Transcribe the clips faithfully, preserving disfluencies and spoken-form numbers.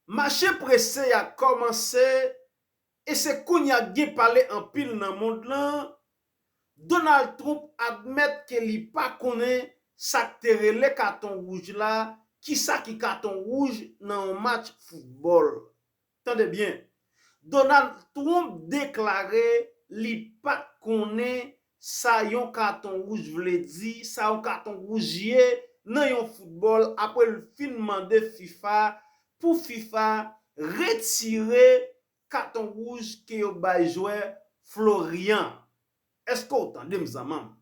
Mache prese a kòmanse, e se kounye a k gen pale anpil nan mond lan. Donald Trump admèt ke li pa konnen sa k te rele katon wouj la, kisa ki katon wouj nan yon match foutbòl. Tande byen, Donald Trump deklare li pa t konnen sa yon katon wouj vle di, sa yon katon wouj ye nan yon foutbòl, apre l fin mande fifa pou fifa retire katon wouj ke yo bay jwè Florian. Èske w tande m, zanmanm?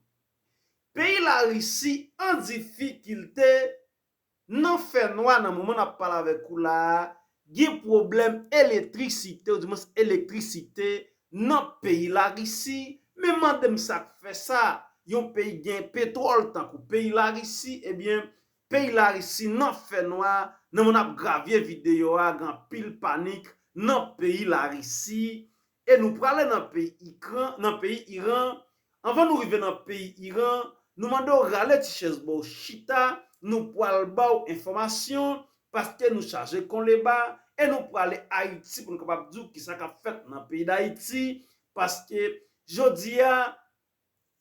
Peyi Larisi an difikilte nan fènwa nan moman n ap pale avèk ou la a, gen pwoblèm elektrisite, oudimwens elektrisite nan peyi Larisi. Men mande m sa k fè sa, yon peyi gen petwòl tankou peyi Larisi, ebyen, peyi Larisi nan fènwa, nan moman n ap gravye videyo a, gen anpil panik nan peyi Larisi. E nou prale nan peyi Ikran, nan peyi Iran. Anvan nou rive nan peyi Iran, nou mande w rale ti chèz ba w chita, nou pral ba w enfòmasyon, paske nou chaje kon leba, e nou prale Ayiti pou nou kapab di w kisa k ap fèt nan peyi Dayiti, paske jodi a,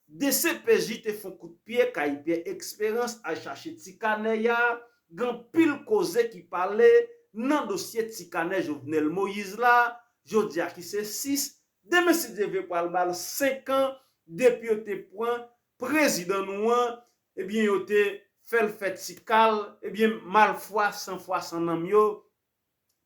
D C P J te fè yon kout pye kay Pierre Espérance al chache ti kanè a, gen anpil koze ki pale nan dosye ti kanè Jovenel Moïse la, jodi a ki se sis, demen si Dye vle pral ba l senk an, depi yo te pran prezidan nou an, ebyen yo te fè l fè ti kal, ebyen malfwa, sanfwa, sannanm yo,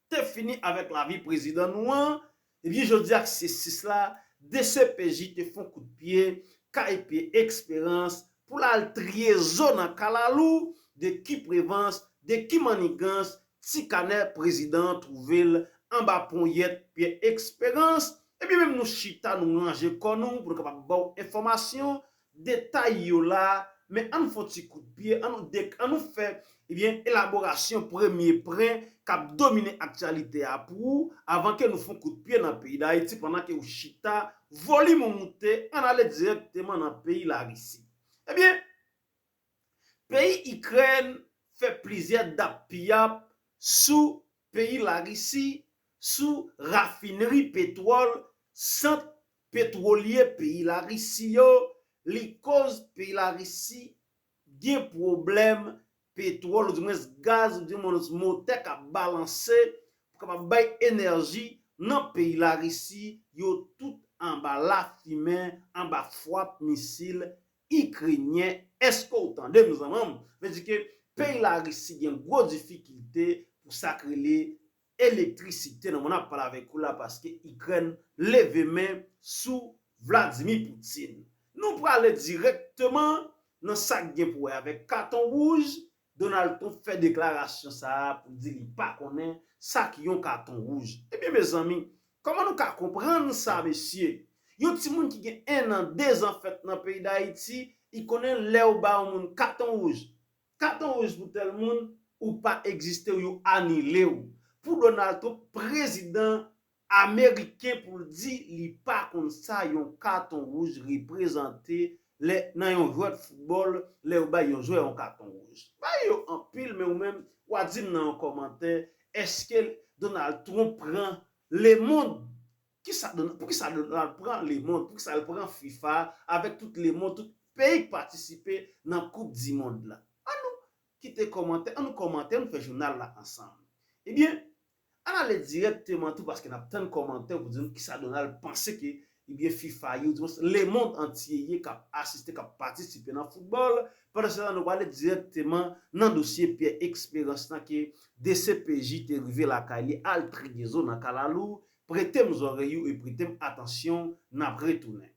te fini avèk lavi prezidan nou an, ebyen jodi a ki se sis la, D C P J te fè yon kout pye kay Pierre Espérance pou l al triye zo nan kalalou de ki prevans, de ki mannigans ti kanè prezidan an twouve l anba ponyèt Pierre Espérance. Ebyen menm nou chita, nou ranje kò nou pou nou kapab ba w enfòmasyon detay yo la, men ann fè yon ti kout pye, ann nou, ann nou fè, ebyen, elaborasyon premye pwen k ap domine aktyalite a pou ou, avan ke nou fè yon kout pye nan peyi Dayiti, pandan ke ou chita volim ou moute, ann ale dirèkteman nan peyi Larisi. Ebyen, peyi Ikrèn fè plizyè dap piyap sou peyi Larisi, sou rafinri petwòl, sant petwolye peyi Larisi yo, li koz peyi Larisi gen pwoblèm petwòl, oudimwens gaz, oudimwens motè k ap balanse pou kapab bay enèji nan peyi Larisi, yo tout anba lafimen, anba fwap misil ikrenyen. Èske w tande m, zanmanm? Vle di ke peyi Larisi gen gwo difikilte pou sa k rele elektrisite nan moman n ap pale avèk ou la, paske Ikrèn leve men sou Vladimir Putin. Nou prale dirèkteman nan sa k gen pou wè avèk katon wouj. Donald Trump fè deklarasyon sa a pou l di li pa konnen sa ki yon katon wouj. Ebyen, mezanmi, kòman nou ka konprann sa, mesye? Yon timoun ki gen en an, de zan fèt nan peyi Dayiti, li konnen lè yo ba yon moun katon wouj. Katon wouj pou tèl moun, ou pa egziste, yo anile w. Pou Donald Trump, prezidan ameriken, pou l di li pa konn sa yon katon wouj reprezante lè nan yon jwèt foutbòl, lè yo bay yon jwè yon katon wouj. Bay yo anpil, men ou menm, w a di m nan yon kòmantè, èske Donald Trump pran lemonn? Kisa Don-, poukisa Donald pran lemonn? Poukisa l pran fifa avèk tout lemonn, tout peyi k patisipe nan koup di mond la? Ann nou kite kòmantè, ann nou kòmante, ann nou fè jounal la ansanm. Ebyen, ann ale dirèkteman tou, paske n ap tann kòmantè pou di nou kisa Donald panse ke, ebyen, fifa ye, oudimwens lemonn antye ye k ap asiste, k ap patisipe nan foutbòl. Pandansetan, nou prale dirèkteman nan dosye Pierre Espérance lan ke D C P J te rive lakay li, al triye zo nan kalalou. Prete m zòrèy ou e prete m atansyon, n ap retounen.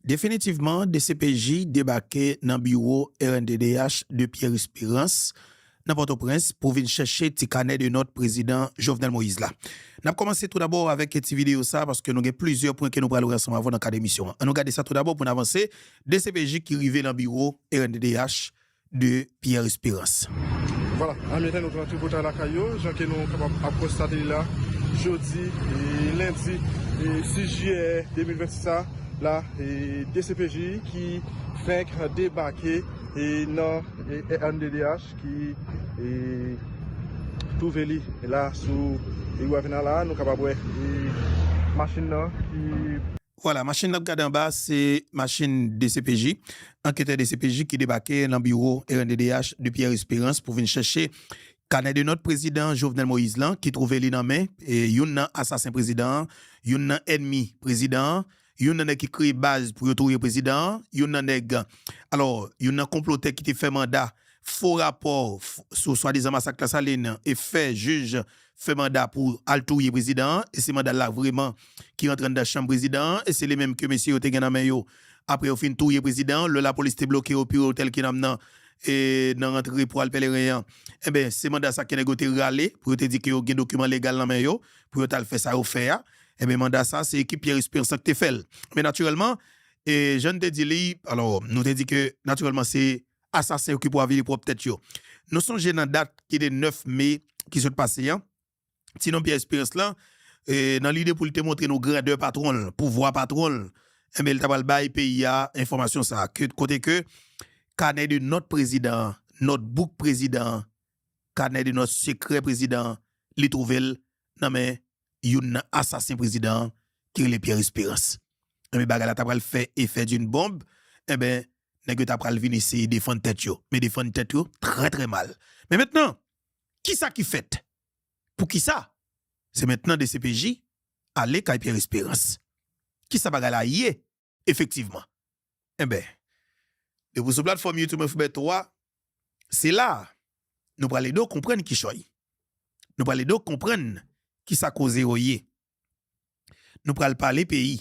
Definitivman, D C P J debake nan biwo R N D D H de Pierre Espérance nan Pòtoprens pou vin chèche ti kanè de nòt prezidan Jovenel Moïse la. N ap kòmanse toudabò avèk ti videyo sa, paske nou gen plizyè pwen ke nou pral wè ansanm avè w nan kad emisyon an. Ann nou gade sa toudabò pou n avanse. D C P J ki rive nan biwo R N D D H de Pierre Espérance. Vwala, ami entènot, nou tou pwotay lakay yo, jan ke nou kapab ap konstate li la, jodi, e, lendi, e, sis jiyè de mil vennsis la, la, e, D C P J ki fenk debake, e, nan, e, R N D D H ki, e, Twouve li la sou Iguavinala, nou kapab wè e machin nan ki Vwala, machin n ap gade anba, se machin D C P J. Anketè D C P J ki debake nan biwo R N D D H de Pierre Espérance pou vin chèche kanè de nòt prezidan Jovenel Moïse lan, ki twouve li nan men e youn nan asasen prezidan an, youn nan ènmi prezidan an, youn nan nèg ki kreye baz pou yo touye prezidan an, youn nan nèg, alò, youn nan konplotè ki te fè manda, fo rapò f- sou swadizan masak Lasalin e fè jij fè manda pou al touye prezidan an, e se manda l la vreman ki rantre anndan chanm prezidan an, e se li menm ke mesye yo te gen nan men yo. Apre yo fin touye prezidan an, lè lapolis te bloke yo pi wo tèl ke nanm nan, e nan rantre pou al Pèleren an, enben, se manda sa ke nèg yo te rale, pou yo te di ke yo gen dokiman legal nan men yo, pou yo t al fè sa yo fè a. Enben, manda sa, se ekip Pierre Espérance lan ki te fè l. Men natirèlman, e jan n te di li, alò, nou te di ke natirèlman, se asasen yo ki pou avili pwòp tèt yo. Nou sonje nan dat ki te nèf me ki sot pase an, ti nonm Pierre Espérance lan, e, nan lide pou l te montre nou grandè patwon l, pouvwa patwon l, enben, li ta pral bay peyi a enfòmasyon sa a, ke, kote ke kanè de nòt prezidan an, notebook prezidan an, kanè de nòt sekrè prezidan an, li twouve l nan men youn nan asasen prezidan an ki rele Pierre Espérance. Enben, bagay la ta pral fè efè d'une bombe, enben, nèg yo ta pral vin eseye defann tèt yo. Men defann tèt yo trè, trè mal. Men mentnan, kisa ki fèt? Poukisa? Se mentnan D C P J ale kay Pierre Espérance. Kisa bagay la ye, efektivman? Enben, depi sou platfòm YouTube Mwen Foubèto a, se la a nou pral ede w konprann kichòy. Nou pral ede w konprann kisa koze yo ye. Nou pral pale peyi.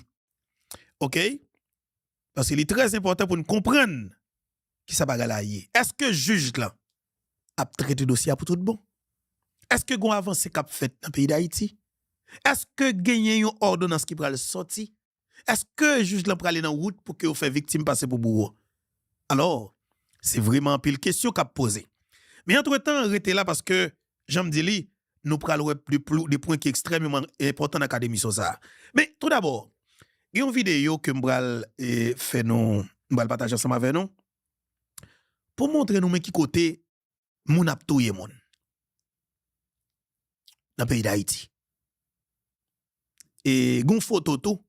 Oke? Paske li trè enpòtan pou n konprann kisa bagay la ye. Èske jij lan ap trete dosye a pou tout bon? Èske gen yon avanse k ap fèt nan peyi Dayiti? Èske genyen yon òdonans ki pral sòti? Èske jij lan prale nan wout pou ke yo fè viktim pase pou bouwo? Alò, se vreman anpil kesyon k ap poze. Men antretan, rete la paske, jan m di li, nou pral wè de, plou- de pwen ki ekstrèmeman enpòtan nan kad emisyon sa a. Men, toudabò, gen yon videyo ke m pral e, fè nou, m pral pataje ansanm avè nou, pou montre nou men ki kote moun ap touye moun nan peyi Dayiti. E gen yon foto tou,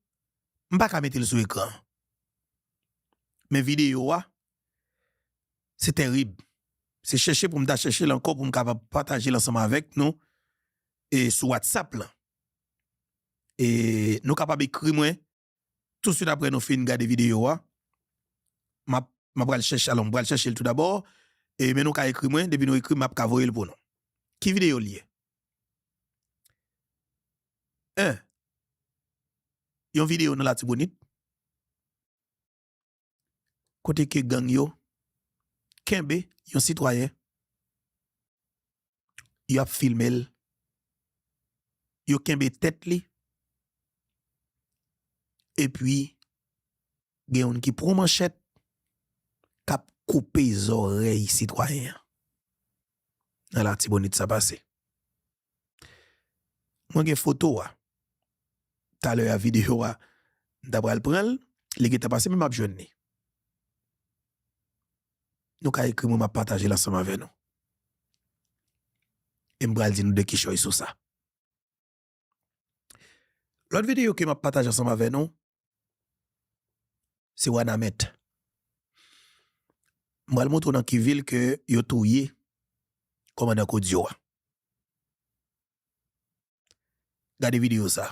m pa ka mete l sou ekran. Men videyo a, se terib. Se chèche pou m ta chèche l ankò pou m kapab pataje l ansanm avèk nou e sou WhatsApp lan. E nou kapab ekri mwen touswit apre nou fin gade videyo a. M ap, m ap pral chèche, alò, m pral chèche l toudabò. E, men nou ka ekri mwen, depi nou ekri, m ap ka voye l pou nou. Ki videyo l ye? En, yon videyo nan Latibonit, kote ke gang yo kenbe yon sitwayen, y ap filme l, yo kenbe tèt li, epi gen youn ki pran manchèt k ap koupe zòrèy sitwayen an. Nan Latibonit sa pase. Mwen gen foto a. Talè a videyo a, m ta pral pran l, li gentan pase, men m ap jwenn li. Nou ka ekri mwen, m ap pataje l ansanm avè nou. E m pral di nou de kichòy sou sa. Lòt videyo ke m ap pataje ansanm avè nou, se Wanament. M pral montre w nan ki vil ke yo touye kòmandan Kodyo a. Gade videyo sa.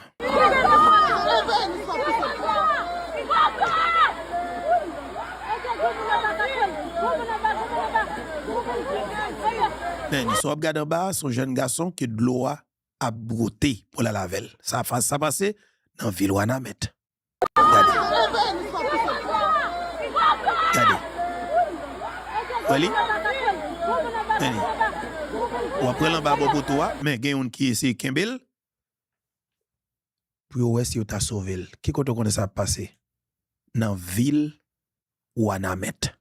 Men, sa w ap gade anba a, se yon jèn gason ke dlo a ap bwote pou l al avè l. Sa, sa pase nan vil Wanament. Gade. Gade. Wè li? Men li. W ap pran l anba bò poto a, men gen youn ki eseye kenbe l pou yo wè si yo ta sove l. Ki kote w konnen sa ap pase? Nan vil Wanament.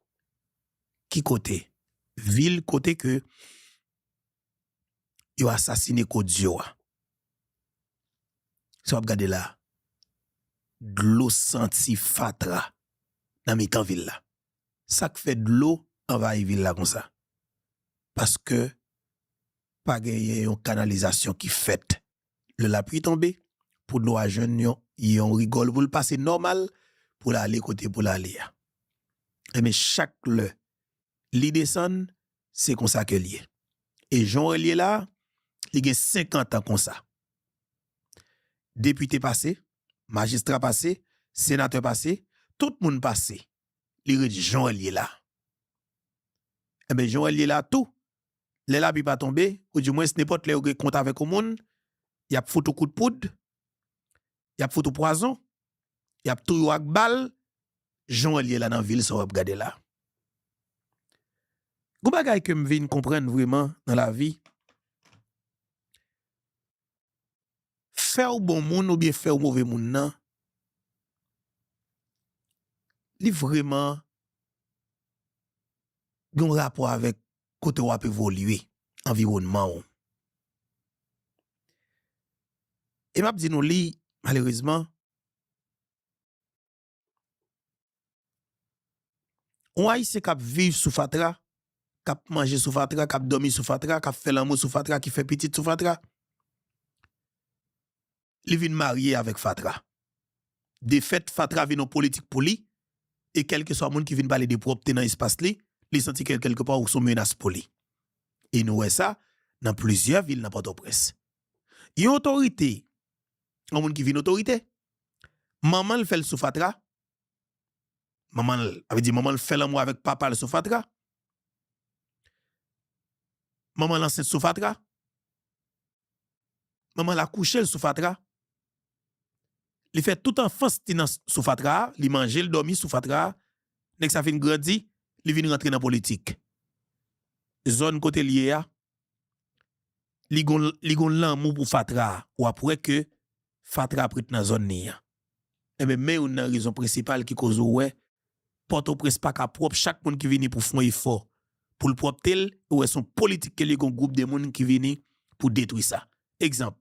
Ki kote? Vil kote ke yo asasine Kodyo a. Sa w ap gade la, dlo santi fatra nan mitan vil la. Sa k fè dlo anvayi vil la konsa? Paske pa genyen yon kanalizasyon ki fèt. Lè lapli tonbe, pou dlo a jwenn yon, yon rigòl pou l pase nòmal, pou l ale kote pou l ale a. Ebyen, chak lè li desann, se konsa ke l ye. E jan w wè l ye la, li gen senkant an konsa. Depite pase, majistra pase, senatè pase, tout moun pase. Li ret jan w wè l ye la. Ebyen, jan w wè l ye la tou, lè lapli pa tonbe, oudimwens nenpòt lè yo gen kont avèk yon moun, y ap fout ou kout poud, y ap fout ou pwazon, y ap touye w ak bal, jan w wè l ye la nan vil sa w ap gade la. Gon bagay ke m vin konprann vrèman nan lavi, fè w bon moun oubyen fè w move moun nan, li vrèman gen yon rapò avèk kote w ap evolye, anviwònman w. E m ap di nou li, malerezman, yon Ayisyen k ap viv sou fatra, k ap manje sou fatra, k ap dòmi sou fatra, k ap fè lanmou sou fatra, ki fè pitit sou fatra, li vin marye avèk fatra. Defèt, fatra vin yon politik pou li, e kèlkeswa moun ki vin pale de pwòpte nan espas li, li santi ke kèlkepà ou se yon menas pou li. E nou wè sa nan plizyè vil nan Pòtoprens. Yon otorite, yon moun ki vin otorite, manman l fè l sou fatra, manman l, sa vle di manman l fè lanmou avèk papa l sou fatra, manman l ansent sou fatra, manman l akouche l sou fatra, li fè tout anfans li nan sou fatra a, li manje, l dòmi sou fatra a, nèg sa vin grandi, li vin rantre nan politik. Zòn kote l ye a, li gon, li gon lanmou pou fatra a, w ap wè ke fatra ap ret nan zòn li an. Enben, men youn nan rezon prensipal ki koz ou wè Pòtoprens pa ka pwòp, chak moun ki vini pou fè yon efò pou l pwòpte l, ou wè se yon politik ke li gon gwoup de moun ki vini pou detwi sa. Egzanp,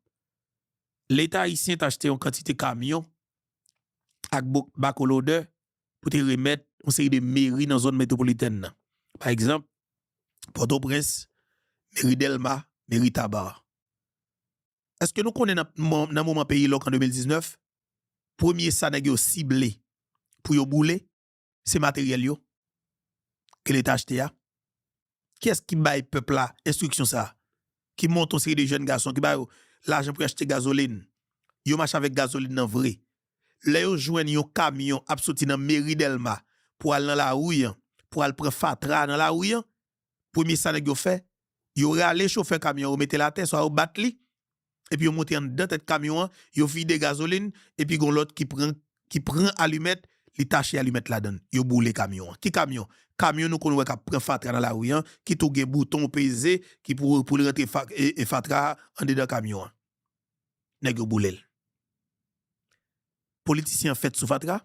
Leta ayisyen t achte yon kantite kamyon ak bo-, bako lodè pou te remèt yon seri de meri nan zòn metwopolitèn nan. Pa egzanp, Pòtoprens, meri Dèlma, meri Taba. Èske nou konnen nan, mo-, nan moman peyi lòk an de mil diznèf, premye sa nèg yo sible pou yo boule, se materyèl yo ke Leta achte a? Kiyès ki bay pèp la enstriksyon sa a? Ki monte yon seri de jèn gason, ki ba yo lajan pou yo achte gazolin? Yo mache avèk gazolin nan vre. Lè yo jwenn yon kamyon ap soti nan meri Dèlma pou al nan lari an, pou al pran fatra nan lari an, premye sa nèg yo fè, yo rale chofè kamyon an, yo mete l atè, swa yo bat li, epi yo monte anndan tèt kamyon an, yo vide gazolin, epi gon lòt ki pran, ki pran alimèt, li tache alimèt ladan l. Yo boule kamyon an. Ki kamyon? Kamyon nou konn wè k ap pran fatra nan lari an, ki tou gen bouton ou peze, ki pou, pou l rantre fa-, e, e fatra a andedan kamyon an. Nèg yo boule l. Politisyen an fèt sou fatra,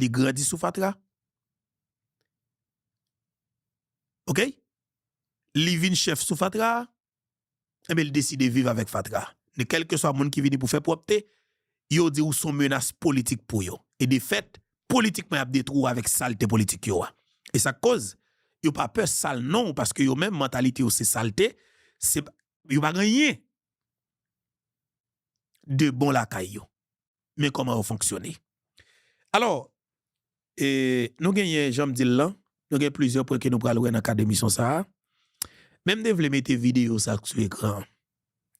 li grandi sou fatra. Oke? Li vin chèf sou fatra a, enben, li deside viv avèk fatra a. Men kèlkeswa moun ki vini pou fè pwòpte, yo di ou se yon menas politik pou yo. E defèt, politikman, y ap detwi w avèk salte politik yo a. E sa k koz, yo pa pè sal non, paske yo menm, mantalite yo se salte, se, yo pa gen anyen de bon lakay yo. Men kòman yo fonksyone. Alò, e, nou genyen, jan m di l lan, nou gen plizyè pwen ke nou pral wè nan kad emisyon sa a. Men m te vle mete videyo sa sou ekran an.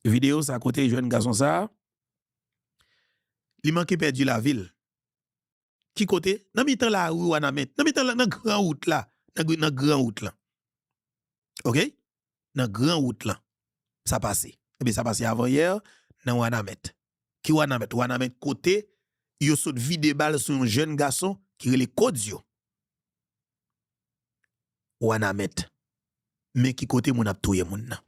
Videyo sa kote jèn gason sa a, li manke pèdi lavi l. Ki kote? Nan mitan lari Wanament. Nan mitan la, nan gran wout la. Nan gr-, nan gran wout lan. Oke? Nan gran wout lan. Sa pase. Ebyen, sa pase avanyè nan Wanament. Ki Wanament? Wanament kote yo sot vide bal sou yon jèn gason ki rele Kodio. Wanament. Men ki kote moun ap touye moun nan.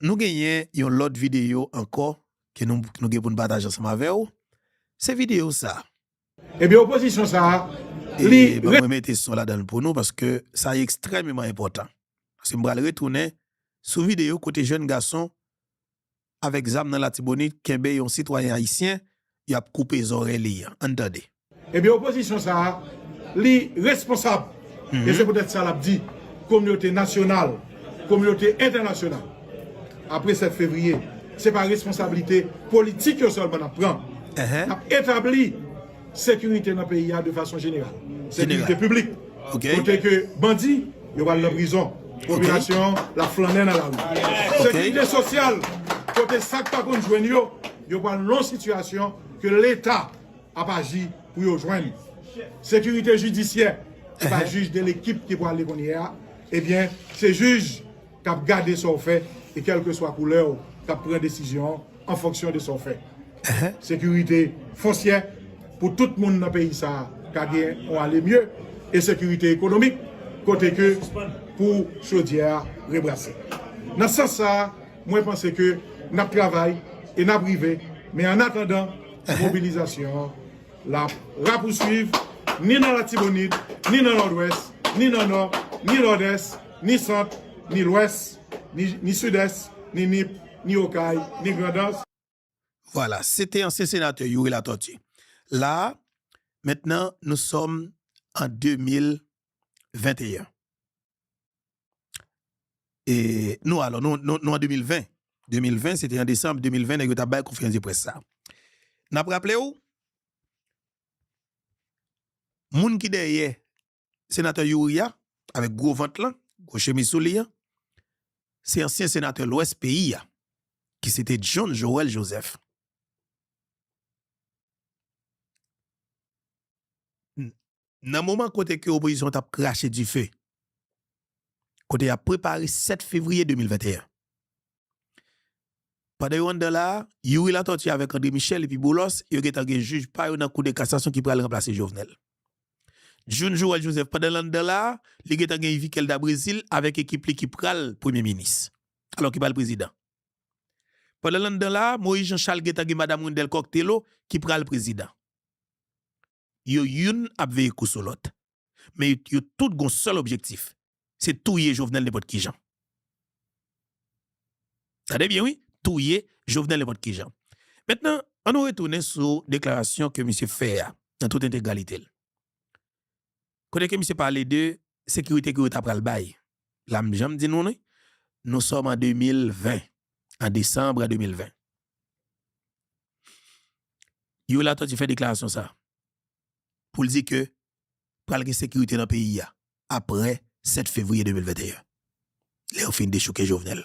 Nou genyen yon lòt videyo ankò ke nou, nou gen pou n pataje ansanm avè w. Se videyo sa a. Ebyen, opozisyon sa a, li... E, ban mwen mete son ladan l pou nou, paske sa ekstrèmeman enpòtan. Paske m pral retounen sou videyo kote jèn gason avèk zam nan Latibonit kenbe yon sitwayen ayisyen, y ap koupe zòrèy li an. Ann tande. Ebyen, opozisyon sa a, li responsab. E se poutèt sa l ap di kominote nasyonal, kominote entènasyonal, apre sèt fevriye, se pa responsablite politik yo sèlman n ap pran. N ap etabli sekirite nan peyi a de fason jeneral. Sekirite piblik. Kote ke bandi, yo pral nan prizon. Popilasyon an, l ap flannen nan lari. Sekirite sosyal, kote sa k pa konn jwenn yo, yo pral nan yon sitiyasyon ke Leta ap aji pou yo jwenn. Sekirite jidisyè, se pa jij de lekip ki pwale kounye a, ebyen, se jij k ap gade sa w fè, e kèlkeswa koulè w, k ap pran desizyon an an fonksyon de sa w fè. Sekirite fonsyè pou tout moun nan peyi sa a ka gen yon ale mye, e sekirite ekonomik kote ke pou chodyè a rebrase. Nan sans sa a, mwen panse ke n ap travay e n ap rive, men an atandan, mobilizasyon an l ap rapouswiv ni nan Latibonit, ni nan Nòdwès, ni nan Nò, ni Nòdès, ni Sant, ni Lwès, ni, ni Sidès, ni Nip, ni Okay, ni Grandans. Vwala, se te ansyen senatè Youri Latortue. La, mentnan, nous sommes en deux mille vingt et un. E nou, alò, nou, nou, nou an de mil ven. De mil ven, se te an desanm de mil ven, nèg yo t ap bay konferans de près sa. N ap raple w, moun ki dèyè senatè Youri a, avèk gwo vant lan, gwo chemiz sou li an, se ansyen senatè Lwès peyi a, ki se te John Joël Joseph. Nan moman kote ke opozisyon t ap krache dife, kote y ap prepare sèt fevriye de mil venteyen, pandan yo anndan la a, Youri Latortue avèk André Michel epi Boulos, yo gentan gen jij pa yo nan Kou de Kasasyon ki pral ranplase Jovenel. Jun Joel Joseph, pandan l anndan la a, li gentan gen Yvikel da Brésil avèk ekip li ki pral premye minis, alò ki pral prezidan. Pandan l anndan la a, Moïse Jean Charles gentan gen madanm Wendelle Coq Thelo ki pral prezidan. Yo youn ap veye kou sou lòt. Men yo tout gon sèl objektif, se touye Jovenel nenpòt ki jan. Tande byen wi, touye Jovenel nenpòt ki jan. Mentnan, ann nou retounen sou deklarasyon ke misye fè a, nan tout entegralite l. Kote ke misye pale de sekirite ke yo ta pral bay. La m janm di nou wi, nous sommes en deux mille vingt, an desanm de mil ven. Youri Latortue fè deklarasyon sa a pou l di ke pral gen sekirite nan peyi a apre sèt fevriye de mil venteyen, lè yo fin dechouke Jovenel.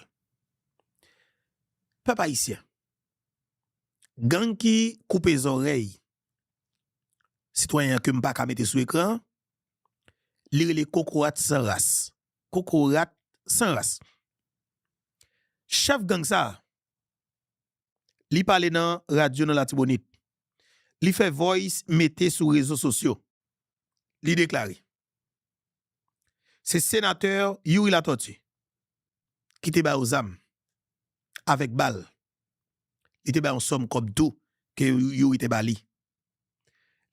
Pèp ayisyen, gang ki koupe zòrèy sitwayen an ke m pa ka mete sou ekran an, li rele Kokorat San Ras. Kokorat San Ras. Chèf gang sa a, li pale nan radyo nan Latibonit. Li fè voice mete sou rezo sosyo. Li deklare, se senatè Youri Latortue ki te ba yo zam avèk bal. Li te ba yon sòm kòb tou ke Youri te ba li.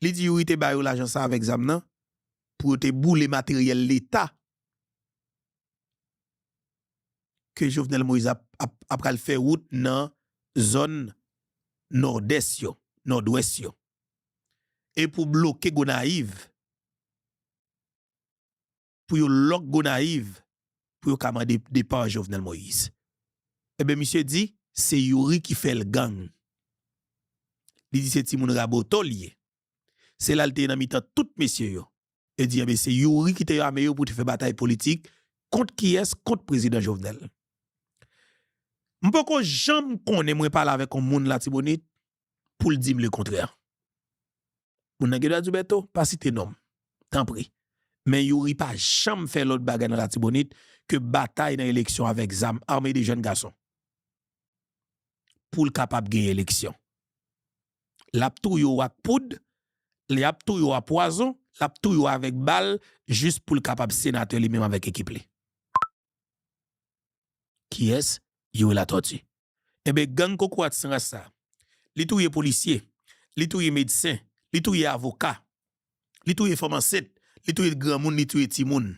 Li di Youri te ba yo lajan sa avèk zam nan pou yo te boule materyèl Leta ke Jovenel Moïse ap, ap, ap pral fè wout nan zòn Nòdès yo, Nòdwès yo. E pou bloke Gonayiv, pou yo lòk Gonayiv, pou yo ka mande depa Jovenel Moïse. Ebyen, misye di, se Youri ki fè l gang. Li di se timoun Raboto li ye. Se la l te ye nan mitan tout mesye yo. E di, ebyen, se Youri ki te ame yo pou te fè batay politik kont kiyès? Kont prezidan Jovenel. M poko janm konnen mwen pale avèk yon moun Latibonit pou l di m lekontrè. Moun nan gen dwa di w, Bèto, pa site non m, tanpri. Men Youri pa janm fè lòt bagay nan Latibonit ke batay nan eleksyon avèk zam ame de jèn gason pou l kapab genyen eleksyon. L ap touye w ak poud, l ap touye w ak pwazon, l ap touye w avèk bal, jis pou l kapab senatè li menm avèk ekip li. Kiyès? Youri Latortue. Enben, gang Kokorat San Ras sa, li touye polisye, li touye medsen, li touye avoka, li touye fanm ansent, li touye granmoun, li touye timoun.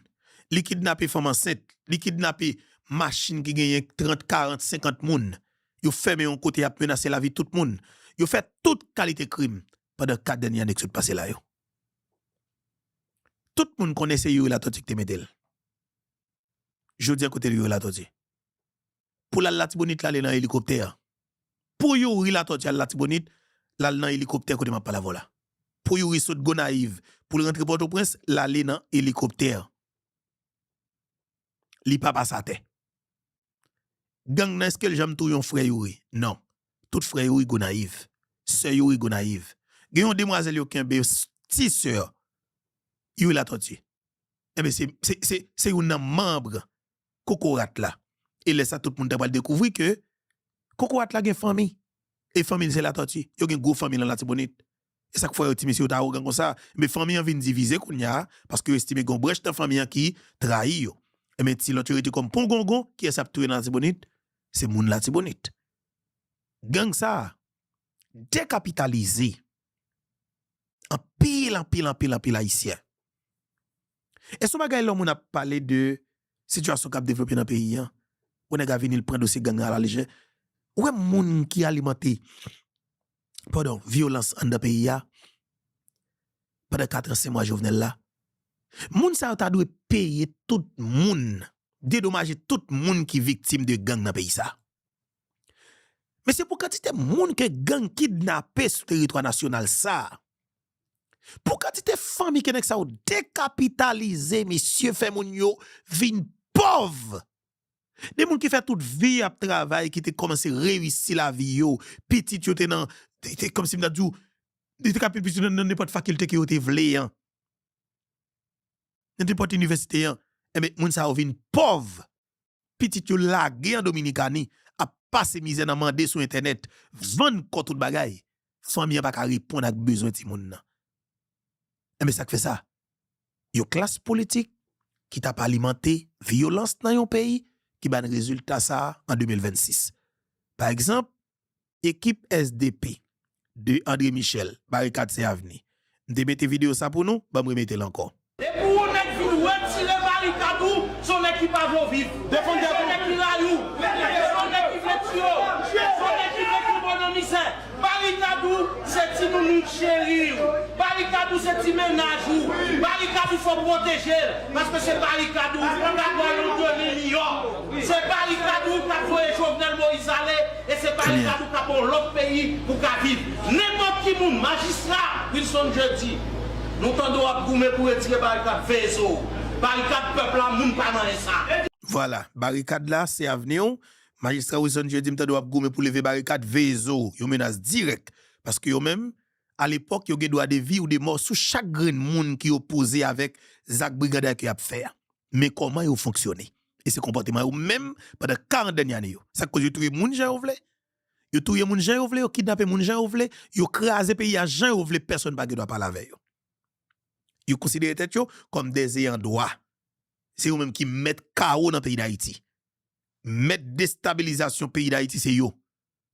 Li kidnape fanm ansent, li kidnape machin ki genyen trant, karant, senkant moun. Yo fèmen yon kote, y ap menase lavi tout moun. Yo fè tout kalite krim pandan kat dènye ane ki sot pase la yo. Tout moun konnen se Youri Latortue ki te mete l. Jodi a, kote Youri Latortue? pou l al Latibonit, l ale nan elikoptè. Pou Youri Latortue al Latibonit, l al nan elikoptè kote m ap pale avè w la. Pou Youri sot Gonayiv, pou l rantre Pòtoprens, l ale nan elikoptè. Li pa pase atè. Gang nan, èske l janm touye yon frè Youri? Non. Tout frè Youri Gonayiv. Sè Youri Gonayiv. Gen yon demwazèl yo kenbe, s- ti sè Youri Latortue. Enben, se, se, se, se youn nan manm kokorat la. E lè sa, tout moun ta pral dekouvri ke kokorat la gen fanmi. E fanmi l se Latortue. Yo gen gwo fanmi nan Latibonit. E sa k fè yo ti mesye yo ta awogan konsa. Men fanmi an vin divize kounye a, paske yo estime gen yon branch nan fanmi an ki trayi yo. Enben, ti lòt yo rete kòm pongongon, kiyès ap touye nan Latibonit? Se moun Latibonit. Gang sa a dekapitalize anpil, anpil, anpil, anpil Ayisyen. E se yon bagay lè yon moun ap pale de sitiyasyon k ap devlope nan peyi an, yon nèg a vini, l pran dosye gang nan alalejè. Ou wè moun ki alimante, padon, vyolans anndan peyi a pandan kat an, senk mwa Jovenel la. Moun sa yo ta dwe peye tout moun, dedomaje tout moun ki viktim de gang nan peyi sa. Men se pou kantite moun ke gang kidnape sou teritwa nasyonal sa. Pou kantite fanmi ke nèg sa yo dekapitalize, mesye, fè moun yo vin pòv. De moun ki fè tout vi ap travay, ki te kòmanse reyisi lavi yo, pitit yo te nan, te, te, kòmsi m ta di w, yo te ka pitit yo nan, nan nenpòt fakilte ke yo te vle an. Nan nenpòt inivèsite an. Enben, moun sa yo vin pòv. Pitit yo lage an Dominikani, ap pase mizè nan mande sou entènèt, vann kò, tout bagay. Fanmi an pa ka reponn ak bezwen timoun nan. Enben, sa k fè sa? Yon klas politik ki t ap alimante vyolans nan yon peyi ki ba n rezilta sa a an de mil vennsis. Pa egzanp, ekip S D P de André Michel, Barikad se avni. M te mete videyo sa pou nou, ban m remete l ankò. E pou yon nèg vin retire barikad ou, se yon nèg ki pa vle w viv. Se yon nèg ki rayi w. Se yon nèg ki vle tiye w. Se yon nèg ki vle kenbe w nan mizè. Barikad ou, se ti nounoun cheri w. Barikad ou, se ti mennaj ou. Barikad ou, fò w pwoteje l. Paske se barikad ou k ap ba w yon demen miyò. Se barikad ou k ap voye Jovenel Moïse ale. E se barikad ou k ap ba w lòt peyi pou w ka viv. Nenpòt ki moun, majistra Wilson Jeudi, nou tande w ap goumen pou retire barikad veye zo. Barikad pèp la, moun pa nan sa. Vwala, barikad la, se avni w. Majistra Wilson Jeudi, m tande w ap goumen pou leve barikad veye zo. Yon menas dirèk. Paske yo menm, alepòk, yo gen dwa de vi ou de mò sou chak grenn moun ki opoze avèk zak briganday ke y ap fè a. Men kòman yo fonksyone? E se konpòteman yo menm pandan karant dènye ane yo. Sa k koz yo touye moun jan yo vle. Yo touye moun jan yo vle, yo kidnape moun jan yo vle, yo kraze peyi a jan yo vle, pèsonn pa gen dwa pale avè yo. Yo konsidere tèt yo kòm dèzeyan dwa. Se yo menm ki mèt kawo nan peyi Dayiti. Mèt destabilizasyon peyi Dayiti, se yo.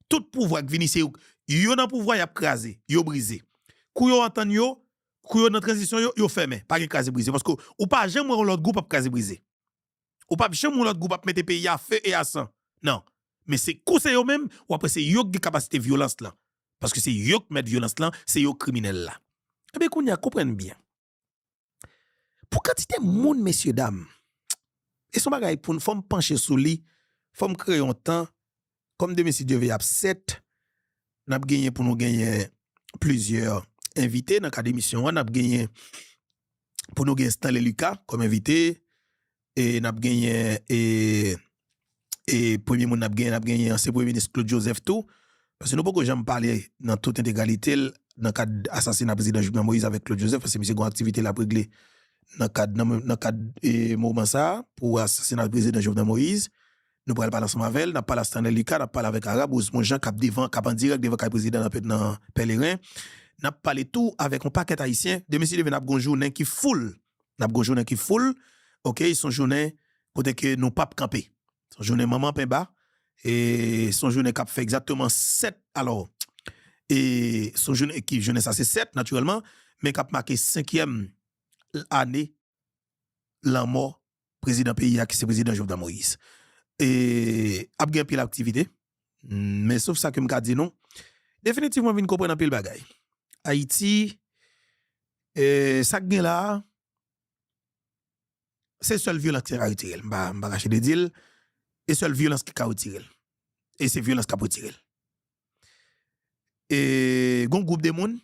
Tout pouvwa k vini, se yo. Yo nan pouvwa, y ap kraze, yo brize. Kou yo antann yo, kou yo nan tranzisyon, yo, yo fèmen. Pa gen kraze brize. Paske ou pa janm wè yon lòt gwoup ap kraze brize. Ou p ap janm wè yon lòt gwoup ap mete peyi a feu et à sang. Non. Men se kou se yo menm, w ap wè se yo k gen kapasite vyolans lan. Paske se yo k mèt vyolans lan, se yo k kriminèl la. Ebyen, kounye a, konprann byen. Pou kantite moun, mesye dam, e se yon bagay pou n, fò m panche sou li, fò m kreye yon tan, kòm demen, si Dye vle, ap sèt, n ap genyen pou nou genyen plizyè envite nan kad emisyon an. N ap genyen pou nou gen Stanley Lucas kòm envite. E n ap genyen, e, e premye moun n ap genyen, n ap genyen ansyen premye minis Claude Joseph tou. Paske nou poko janm pale nan tout entegralite l nan kad asasina prezidan Jovenel Moïse avèk Claude Joseph, paske misye gen yon aktivite l ap regle nan kad, nan, nan kad, e, moman sa a pou asasina prezidan Jovenel Moïse. Nou pral pale ansanm avè l, n ap pale ak Stanley Lucas, n ap pale avèk Arab Rosemond Jean k ap devan, k ap an dirèk devan kay prezidan nan, nan Pèleren. N ap pale tou avèk yon pakèt Ayisyen. Demen, si Dye vle, n ap gen yon jounen ki full. N ap gen yon jounen ki full. Oke, se yon jounen kote ke nou p ap kanpe. Se yon jounen manman penba. E se yon jounen k ap fè egzakteman sèt, alò, e se yon jounen ki, jounen sa se sèt, natirèlman, men k ap make senkyèm ane lanmò prezidan peyi a, ki se prezidan Jovenel Moïse. E ap gen anpil aktivite, men sof sa ke m ka di nou, definitivman vin konprann anpil bagay. Ayiti, e, sa k gen la a, se sèl vyolans ki ka retire l. M pa, m pa ka chede di l. E sèl vyolans ki ka retire l. E se vyolans k ap retire l. E gon gwoup de moun,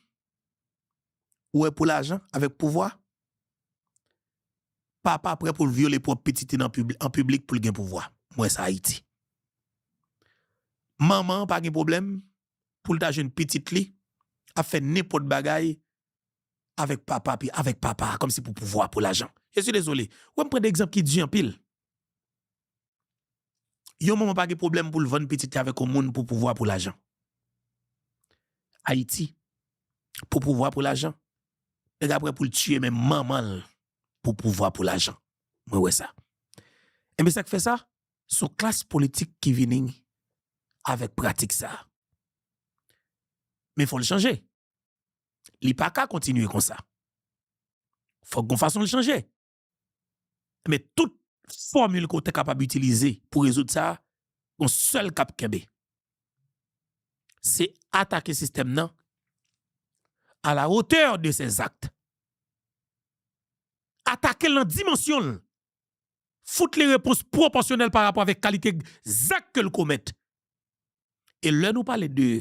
ou wè, pou lajan, avèk pouvwa, papa prè pou l vyole pwòp pitit li nan pibli-, an piblik pou l gen pouvwa. M wè sa Ayiti. Manman an pa gen pwoblèm pou l ta jwenn pitit li ap fè nenpòt bagay avèk papa, pi avèk papa, kòmsi pou pouvwa, pou lajan. Je suis désolé. Wè, m pran de egzanp ki di anpil. Yon manman pa gen pwoblèm pou l vann pitit li avèk yon moun pou pouvwa, pou lajan. Ayiti, pou pouvwa, pou lajan, nèg la prè pou l tiye menm manman l pou pouvwa, pou lajan. Mwen wè sa. Enben, sa k fè sa? Se yon klas politik ki vini avèk pratik sa. Men fò l chanje. Li pa ka kontinye konsa. Fòk gon fason l chanje. Men tout fòmil ke w te kapab itilize pou rezoud sa, gon sèl k ap kenbe. Se atake sistèm nan à la hauteur de ses actes. Atake l nan dimansyon l. Fout li repons pwopòsyonèl pa rapò avèk kalite zak ke l komèt. E lè nou pale de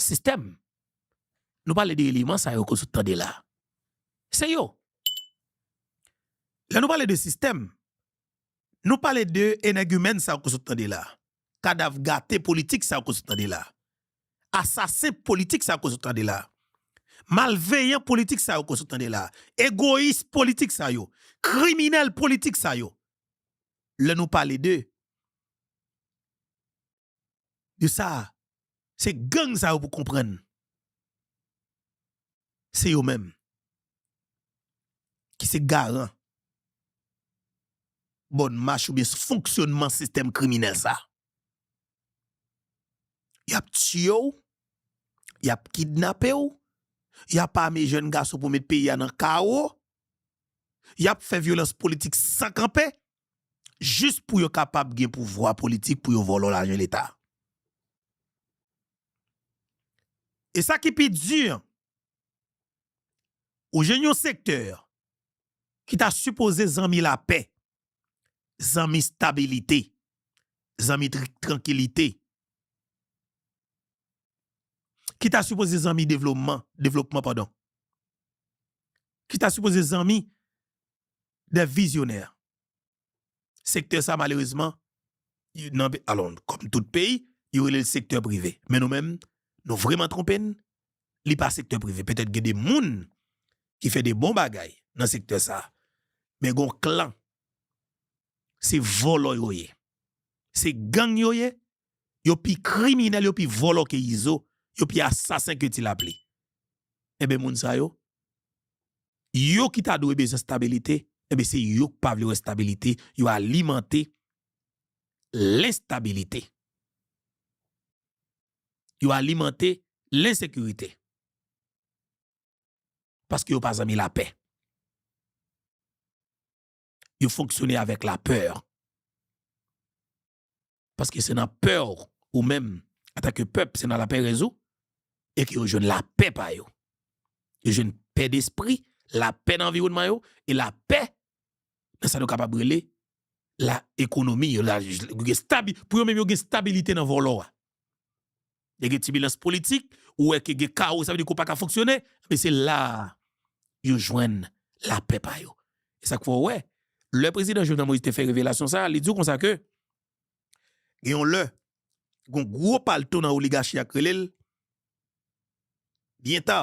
sistèm, nou pale de eleman sa yo ke w sot tande la. Se yo. Lè nou pale de sistèm, nou pale de enègimèn sa yo ke w sot tande la. Kadav gate politik sa yo ke w sot tande la. Asasen politik sa yo ke w sot tande la. Malveyan politik sa yo ke w sot tande la. Egoyis politik sa yo. Kriminèl politik sa yo. Lè nou pale de, de sa, se gang sa yo pou konprann. Se yo menm ki se garan bòn mach oubyen fonksyònman sistèm kriminèl sa. Y ap tiye w, y ap kidnape w, y ap ame jèn gason pou met peyi a nan kawo, y ap fè vyolans politik san kanpe, jis pou yo kapab gen pouvwa politik pou yo vòlò lajan Leta. E sa ki pi di, ou jwenn yon sektè ki ta sipoze zanmi lapè, zanmi stabilite, zanmi tr-, trankilite, ki ta sipoze zanmi devlopman, devlopman, padon, ki ta sipoze zanmi dè vizyonè. Sektè sa, malerezman, y-, nan pe-, alò, kòm tout peyi, yo rele l sektè prive. Men nou menm, nou vrèman twonpe n, li pa sektè prive. Petèt gen de moun ki fè de bon bagay nan sektè sa. Men gon klan, se vòlò yo ye. Se gang yo ye. Yo pi kriminèl, yo pi vòlò ke Izo, yo pi asasen ke Ti Lapli. Enben, moun sa yo, yo ki ta dwe bezwen stabilite, enben, se yo k pa vle wè stabilite, yo alimante lenstabilite. Yo alimante lensekirite. Paske yo pa zanmi lapè. Yo fonksyone avèk lapè. Paske se nan pè w, ou menm, antanke pèp, se nan laperèz ou, e ke yo jwenn lapè pa yo. Yo jwenn pè despri, lapè nan anviwònman yo, e lapè nan sa nou kapab rele la ekonomi, yo la, yo gen stabi-, pou yo menm yo gen stabilite nan vòlò a. Yo gen tibilans politik, ou wè ke gen kawo, sa vle di ke w pa ka fonksyone, men se la a yo jwenn lapè pa yo. E sa k fè w wè, lè prezidan Jovenel Moïse te fè revelasyon sa a, li di w konsa ke gen yon lè, gen yon gwo palto nan oligachi a k rele l, byen ta,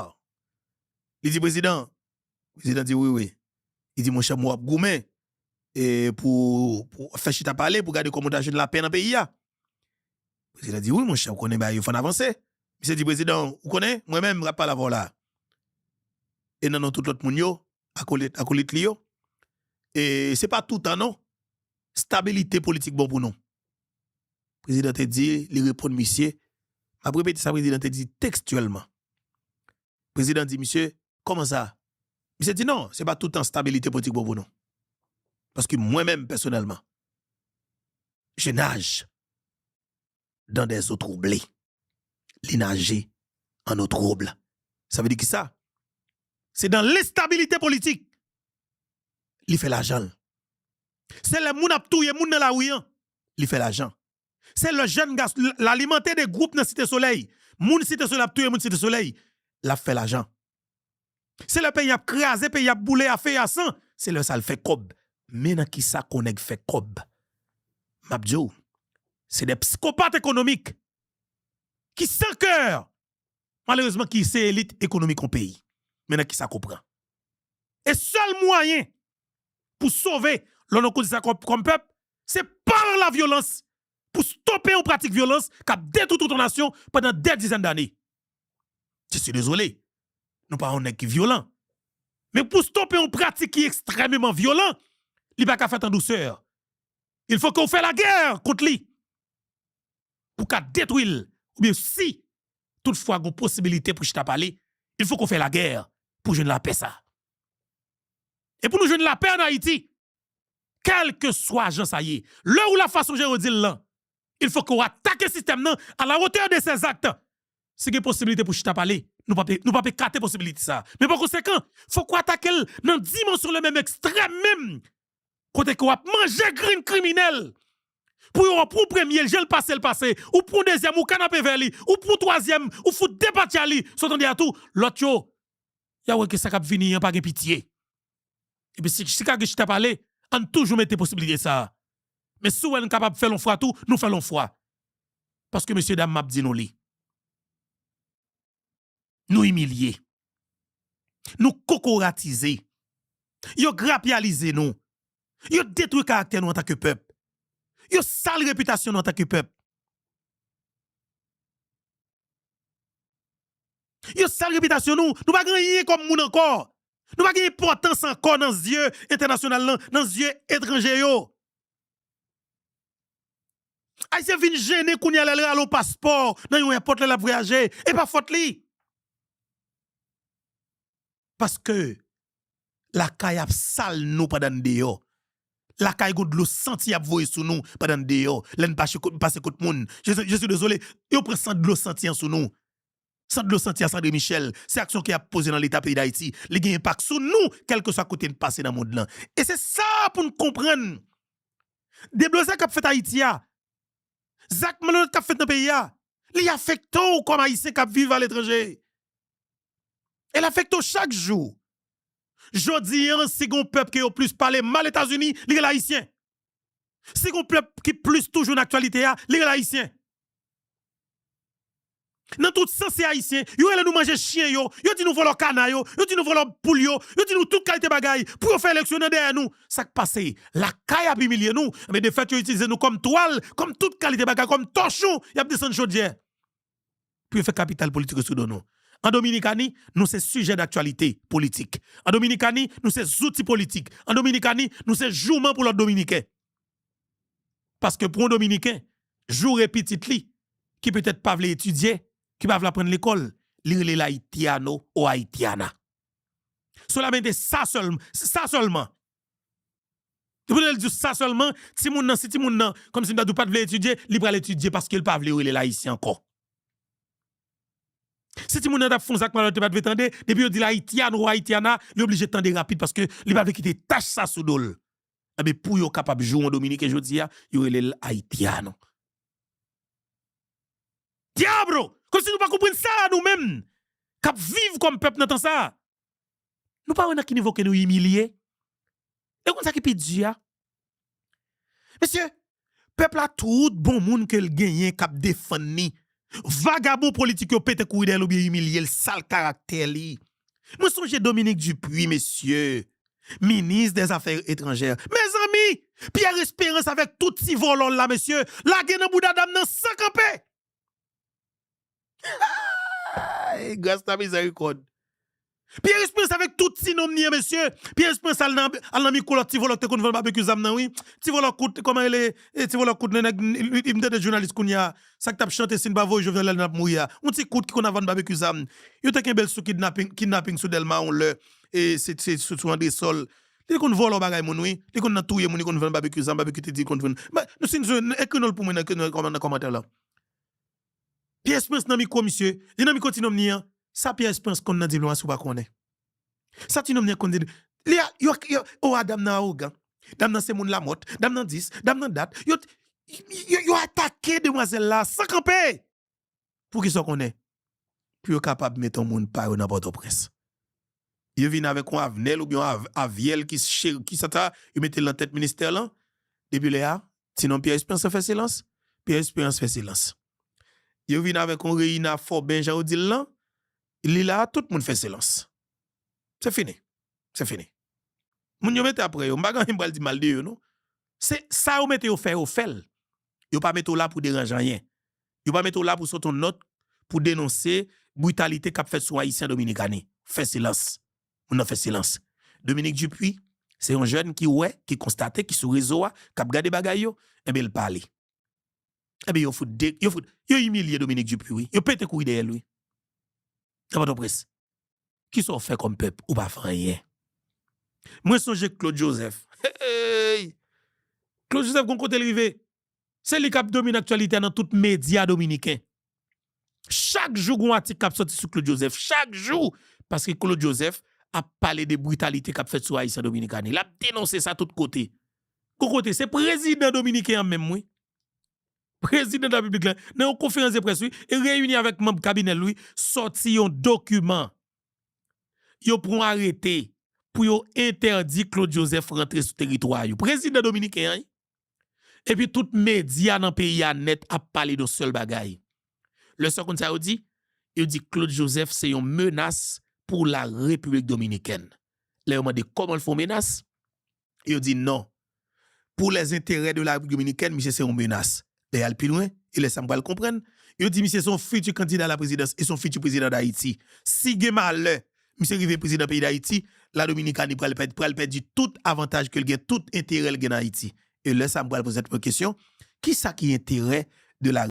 li di prezidan, prezidan di wi, wi. Li di, monchè, mwen w ap goumen, e, pou, pou fè chita pale, pou gade kòman w ta jwenn lapè nan peyi a. Prezidan di, wi, monchè, ou konnen bagay yo fò n avanse. Misye di, prezidan, ou konnen, mwen menm, m ap pale avè w la. E nan non tout lòt moun yo, akolit, akolit li yo. E se pa toutan, non. Stabilite politik bon pou nou. Prezidan te di, li reponn misye. M ap repete sa prezidan te di tekstyèlman. Prezidan di misye, kòman sa? Misye di, non, se pa toutan stabilite politik bon pou nou. Paske mwen menm, pèsonèlman, je nage dans des eaux troublées. Li naje an eau trouble. Sa vle di kisa? Se dans l'instabilité politique li fè lajan l. Se lè moun ap touye moun nan lari an, li fè lajan. Se lè jèn gason l alimante de gwoup nan Site Solèy. Moun Site Solèy ap touye moun Site Solèy, l ap fè lajan. Se lè peyi ap kraze, peyi ap boule a fe a san, se lè sa l fè kòb. Men nan kisa kò nèg fè kòb. M ap di w, se de psikopat ekonomik ki san kè. Malerezman, ki se elit ekonomik yon peyi. Men nan kisa kò pran. E sèl mwayen pou sove lè w nan kondisyon sa kòm, kòm pèp, se pa la vyolans, pou stope yon pratik vyolans k ap detwi tout yon nasyon pandan dè dizèn dane. Je suis désolé. Nou pa yon nèg ki vyolan. Men pou stope yon pratik ki ekstrèmeman vyolan, li pa ka fèt an dousè. Il faut que w fè lagè kont li. Pou ka detwi l, oubyen si toutfwa gon posibilite pou chita pale, il faut que w fè lagè pou jwenn lapè sa. E pou nou jwenn lapè ann Ayiti, kèlkeswa jan sa ye, lè ou la fason Jero di l lan, il faut que w atake sistèm nan à la hauteur de ses actes. Si gen posibilite pou chita pale, nou p ap, nou p ap ekate posibilite sa. Men pa konsekan, fòk w atake l nan dimansyon le menm ekstrèm menm. Kote ke w ap manje grenn kriminèl. Pou yo pran premye l, jan l pase l pase, ou pran dezyèm, ou kanape vè li, ou pran twazyèm, ou fout depatcha li, sa w tande a tou, lòt yo, y a wè ke sa k ap vini an pa gen pitye. Epi si, si ka gen chita pale, ann toujou mete posibilite sa a. Men si w wè n kapab fè l yon fwa tou, nou fè l yon fwa. Paske, mesye dam, m ap di nou li. Nou imilye. Nou kokoratize. Yo grapyalize nou. Yo detwi karaktè nou antanke pèp. Yo sal repitasyon nou antanke pèp. Yo sal repitasyon nou. Nou pa gen anyen kòm moun ankò. Nou pa gen enpòtans ankò nan zye entènasyonal lan, nan zye etranje yo. Ayisyen vin jennen kounye a lè l rale yon paspò nan yon èpòt lè l ap vwayaje. E pa fòt li. Paske lakay ap sal nou pandan n deyò. Lakay gon dlo santi y ap voye sou nou pandan n deyò. Lè n pase kot, pase kot moun. Je, je suis désolé, yo pran sant dlo santi an sou nou. Sant dlo santi a, Sandré Michel, se aksyon ke y ap poze nan Leta peyi Dayiti. Li gen enpak sou nou, kèlkeswa kote n pase nan mond lan. E se sa pou n konprann. Deblozay k ap fèt Ayiti a, zak malonèt k ap fèt nan peyi a, li afekte w kòm Ayisyen k ap viv aletranje. E l afekte w chak jou. Jodi a, si gon pèp ke yo plis pale mal Etazini, li rele Ayisyen. Si gon pèp ki plis toujou nan aktyalite a, li rele Ayisyen. Nan tout sans, se Ayisyen. Yo rele nou manje chen yo. Yo di nou vòlò kana yo. Yo di nou vòlò poul yo. Yo di nou tout kalite bagay. Pou yo fè eleksyon nan dèyè nou. Sa k pase? Lakay ap imilye nou. Men defèt, yo itilize nou kòm twal, kòm tout kalite bagay, kòm tòchon. Y ap desann chodyè. Pou yo fè kapital politik yo sou do nou. An Dominikani, nou se sijè daktyalite politik. An Dominikani, nou se zouti politik. An Dominikani, nou se jouman pou lòt Dominiken. Paske pou yon Dominiken, joure pitit li, ki petèt pa vle etidye, ki pa vle aprann lekòl, li rele l Haitiano o Haitiana. Solamente sa sèl, sa sèlman. Depi lè l di w sa sèlman, timoun nan, si timoun nan, kòmsi m ta di w pa t vle etidye, li pral etidye paske l pa vle yo rele l Ayisyen ankò. Si timoun nan t ap fè yon zak malonèt, li pa t vle tande, depi yo di l Haitiano o Haitiana, li oblije tande rapid paske li pa vle kite tach sa sou do l. Enben, pou yo kapab joure yon Dominiken jodi a, yo rele l Haitiano. Diablo! Kòmsi nou pa konprann sa, nou menm, k ap viv kòm pèp nan tan sa a. Nou pa wè nan ki nivo ke nou imilye? E w konn sa ki pi di a? Mesye, pèp la, tout bon moun ke l genyen k ap defann li, vagabon politik yo pete kouri dèyè l oubyen imilye l, sal karaktè li. Mwen sonje Dominique Dupuy, mesye, minis dè zafè etranjè. Mezanmi, Pierre Espérance avèk tout ti vòlò l la, mesye, lage nan bouda dam nan san kanpe. Gras la mizèrikòd. Pierre Espérance avèk tout ti nonm li an, mesye. Pierre Espérance al nan, al nan mikwo lòt ti vòlò k te konn vann babekyou zam nan, wi. Ti vòlò kout, kòman rele, e, ti vòlò kout, nèg, m tande jounalis kounye a. Sa k t ap chante, "Si n pa voye Jovenel ale, n ap mouri" a. Yon ti kout ki konn ap vann babekyou zam. Yo te kenbe l sou kidnaping, kidnaping sou Dèlma yon lè. E se, se sou, sou Andresòl. Li te konn vòlò bagay moun, wi. Li konn nan touye moun, li konn vann babekyou zam, babekyou te di li konn vann. Men, nou si n jwenn, ekri non l pou mwen nan, nan, nan kòmantè la. Pierre Espérance nan mikwo misye, li nan mikwo ti nonm li an. Sa Pierre Espérance konn nan diplomasi ou pa konnen. Sa ti nonm li an konn di, li a, yo, yo, o a dam nan awogan. Dam nan se moun Lamòt, dam nan dis, dam nan dat. Yo, Yo, yo atake demwazèl la san kanpe. Pou ki sa w konnen? Pou yo kapab mete yon moun pa yo nan Pòtoprens. Yo vin avèk yon Avnèl oubyen yon Av- Avyèl ki, ki sa ta, yo mete l nan tèt ministè lan. Depi lè a, ti non Pierre Espérance fè silans. Pierre Espérance fè silans. Yo vin avèk yon Reina Fòben, jan yo di l lan. Li la, tout moun fè silans. Se fini. Se fini. Moun yo mete apre yo, m pa gen anyen m pral di mal de yo, non. Se sa yo mete yo fè, yo fè l. Yo pa mete w la pou deranje anyen. Yo pa mete w la pou sot yon nòt pou denonse britalite k ap fèt sou Ayisyen Dominikani. Fè silans. Moun nan fè silans. Dominique Dupuis, se yon jèn ki wè, ki konstate, ki sou rezo a, k ap gade bagay yo, enben l pale. Enben yo fout de, yo fout, yo imilye Dominique Dupuis, wi. Yo pete kouri dèyè l, wi. Nan Pòtoprens. Kisa w fè kòm pèp? Ou pa fè anyen. Mwen sonje Claude Joseph. Hey! Claude Joseph gon kote l rive. Se li k ap domine aktyalite a nan tout medya dominiken. Chak jou gon atik k ap soti sou Claude Joseph. Chak jou! Paske Claude Joseph ap pale de britalite k ap fèt sou Ayisyen Dominikani. L ap denonse sa tout kote. Gon kote, se prezidan dominiken an menm, wi. Prezidan de la Repiblik la, nan yon konferans de près, wi, e reyini avèk manm kabinè l, wi, sòti yon dokiman. Yo pran arete pou yo entèdi Claude Joseph rantre sou teritwa yo. Prezidan dominiken an, wi. Epi tout medya nan peyi a nèt ap pale de yon sèl bagay. Lè sa w konn sa yo di? Yo di Claude Joseph se yon menas pou la Repiblik Dominikèn. Lè yo mande kòman l fè yon menas, yo di non. Pou les intérêts de la République dominicaine, misye se yon menas. Lè y al pi lwen, e lè sa m pral konprann, yo di misye se yon fiti kandida a la prezidans, e se yon fiti prezidan Dayiti. Si gen malè, misye rive prezidan peyi Dayiti, la Dominikani pral pèd, pral pèdi tout avantaj ke l gen, tout enterè l gen nan Ayiti. E lè sa m pral poze tèt mwen kesyon, kisa ki enterè de la